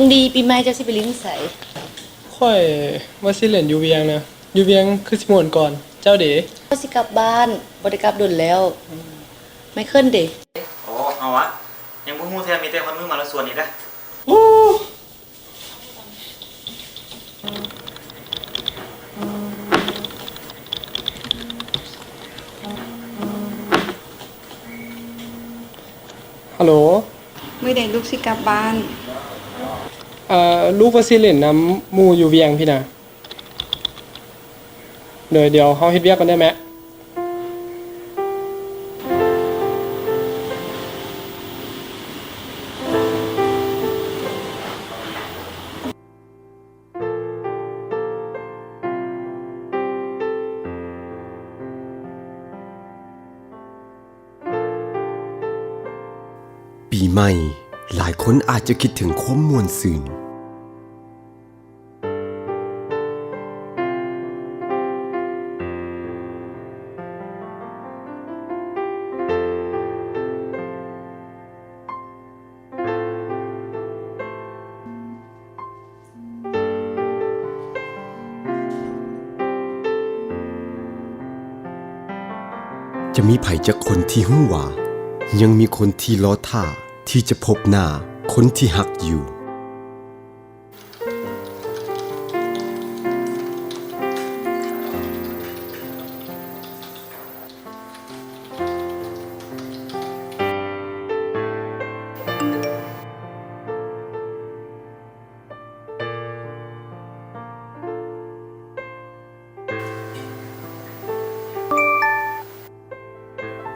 ນ້ອງດີ ປີໃໝ່ເຈົ້າຊິໄປຫຼິ້ນໃສ? ຂ້ອຍວ່າຊິຫຼິ້ນຢູ່ວຽງນະ, ຢູ່ວຽງຄືຊິມ່ວນກ່ອນ. ເຈົ້າເດ? ຂ້ອຍຊິກັບບ້ານ, ບໍ່ໄດ້ກັບດົນແລ້ວ. ໄມເຄິນເດ? ໂອ້ ເອົາວະ, ຍັງບໍ່ຮູ້ແທ້, ມີແຕ່ຮອດມື້ມາລະຊວນນີ້ແຫຼະ. ໂອ້ ຮັລໂຫຼ. ມື້ໃດລູກຊິກັບບ້ານ? ເອີ ລູກວ່າຊິຫຼິ້ນນຳໝູ່ຢູ່ວຽງພີ້ນະ. ໂດຍ ດຽວເຮົາເຮັດວຽກກ່ອນເດີແມ່. ປີໃໝ່, ຫຼາຍຄົນອາດຈະຄິດເຖິງຄວາມມ່ວນຊື່ນ. ຈະມີໃຜຈັກຄົນທີ່ຮູ້ວ່າ ຍັງມີຄົນທີ່ລໍຖ້າທີ່ຈະພົບໜ້າຄົນທີ່ຮັກຢູ່?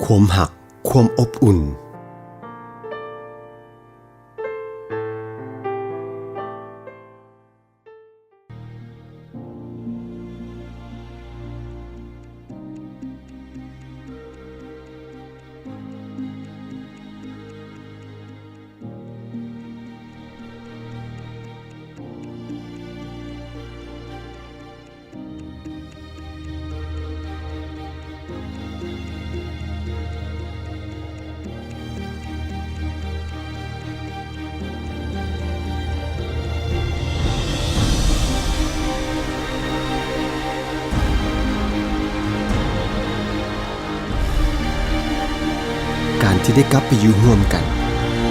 ຄວາມຮັກ, ຄວາມອົບອຸ່ນ. ການທີ່ໄດ້ກັບໄປຢູ່ຮ່ວມກັນ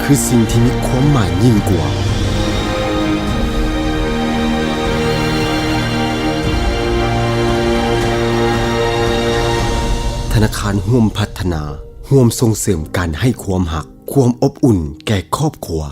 ຄືສິ່ງທີ່ມີຄວາມໝາຍຍິ່ງກວ່າ. ທະນາຄານຮ່ວມພັດທະນາ, ຮ່ວມສົ່ງເສີມການໃຫ້ຄວາມຮັກ, ຄວາມອົບອຸ່ນແກ່ຄອບຄົວ.